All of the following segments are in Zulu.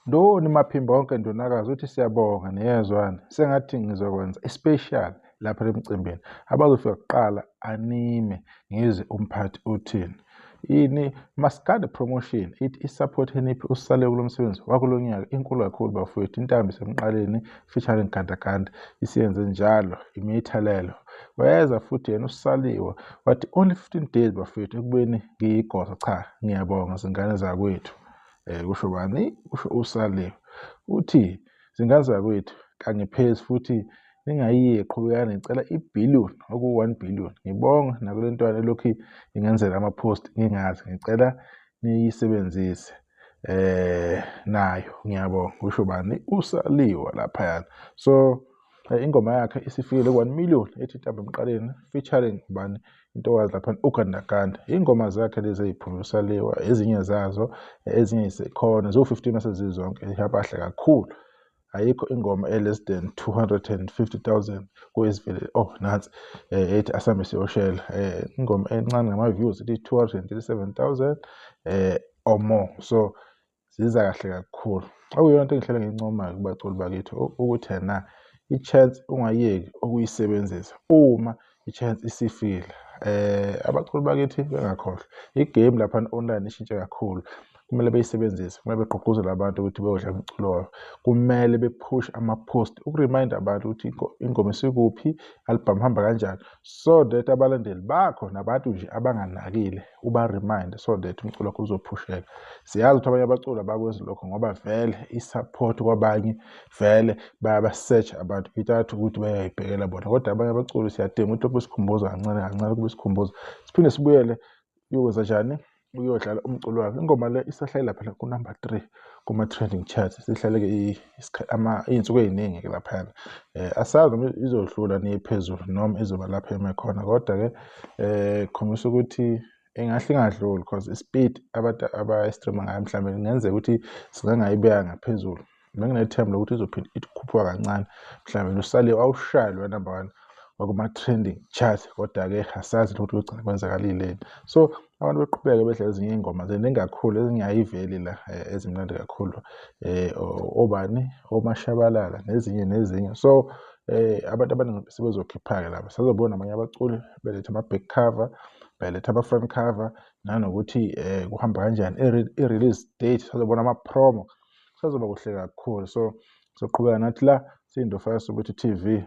Ndoni maphimbo onke ndunakazi uthi siyabonga niyezwana sengathi ngizokwenza i-special lapha emcimbini abazofika kuqala anime ngizwe umphathi uthini. Ini Maskandi Promotion ithi i-support eniphi usale kulo msebenzi wakulo nyaka inkulu kakhulu bafowethu intambi isemqaleni featuring Gandaganda isiyenze njalo imithalelo weza futhi yena usaliwa wathi only 15 days bafowethu ekubeni ngiyigosa cha ngiyabonga zingane zakwethu. Kusho bani? Kusho uSaliwa. Uthi zingane zakwethu kangiphezi futhi ningayiye qhubekani ngicela i-billion oku-1 billion. Ngibonga nakule ntwana elokhu ingenzela ama-post ngingazi ngicela niyisebenzise nayo ngiyabonga kusho bani uSaliwa laphayana. So ingoma yakhe isifikile ku-1 million ethi intambo emqaleni featuring ubani intokazi laphana uGandaganda. Iy'ngoma zakhe lezi ey'phumile uSaliwa ezinye zazo ezinye zisekhona ziwu-15 masezizonke ihamba kahle kakhulu. Ayikho ingoma e-less than 250,000 kwezivele oh nansi ethi asambe siyoshela ingoma encane ngama-views ithi 237,000 or more. So ziza kahle kakhulu. Okuyiyona nto engihlale ngiyincoma-ke kubaculi bakithi ukuthi ena i-chance ungayeki ukuyisebenzisa uma i-chance isifikile. Abaculi bakithi bengakhohlwa i-game laphana online ishintshe kakhulu, kumele beyisebenzise, kumele begqugquzele abantu ukuthi beyodlala umculo wabo, kumele bephushe ama-post uku-remind abantu ukuthi ingoma isikuphi, i-album ihamba kanjani, so that abalandeli bakho nabantu nje abanganakile uba-remind so that umculo wakho uzophusheka. Siyazi ukuthi abanye abaculi abakwenzi lokho ngoba vele i-support kwabanye vele bayaba-search abantu without ukuthi bayayibhekela bona, kodwa abanye abaculi siyadinga ukuthi lokhu besikhumbuza kancane kancane kube sikhumbuza siphinde sibuyele uyokwenza njani uyodlala umculo wakhe. Ingoma le isahlale laphana ku-number 3 kuma-trending charts, sihlale-ke iy'nsuku ey'ningi-ke laphayana. Asazi noma izodlula niye phezulu noma izoba lapha eme khona, kodwa-ke khombisa ukuthi ingahle ingadluli because i-speed abantu abayi-stream-a ngayo mhlawumbe kungenzeka ukuthi singangayibeka ngaphezulu. Benginethemba lokuthi izophinde ithi khuphuka kancane mhlawumbe usale awushaye lo number 1 wakuma-trending chart, kodwa-ke asazi ukuthi kugcina kwenzakalileni. So abantu beqhubeke bedlala ezinye iy'ngoma ziningi kakhulu ezingayiveli la ezimnandi kakhulu obani omashabalala nezinye nezinye. So abantu abaningi sebezokhipha-ke lapha, sazobona abanye abaculi beletha ama-back cover, beletha ama-front cover nanokuthi kuhamba kanjani i-release date, sazobona ama-promo, sazoba kuhle kakhulu. So soqhubeka nathi la siyiNdofaya Soweto TV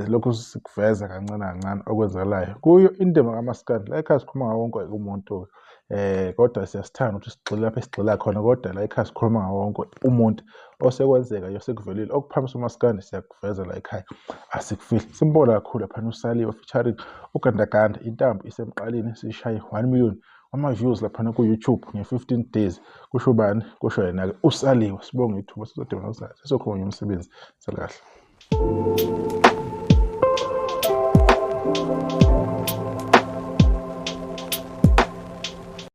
lokhu sikuveza kancane kancane okwenzakalayo kuyo indima kaMaskandi. La ekhaya sikhuluma ngawo wonke umuntu kodwa siyasithanda ukuthi sigxile lapho esigxila khona, kodwa la ekhaya sikhuluma ngawo wonke umuntu osekwenzeka osekuvelile okuphamisa uMaskandi siyakuveza la ekhaya asikufihli. Simbona kakhulu laphana uSaliwa featuring uGandaganda, intambo isemqaleni sishaye 1 million ama-views laphana ku-YouTube nge-15 days. Kusho bani? Kusho yena-ke uSaliwa. Sibonge ithuba, sizodibana kusasa sizokhuluma ngomsebenzi. Sala kahle.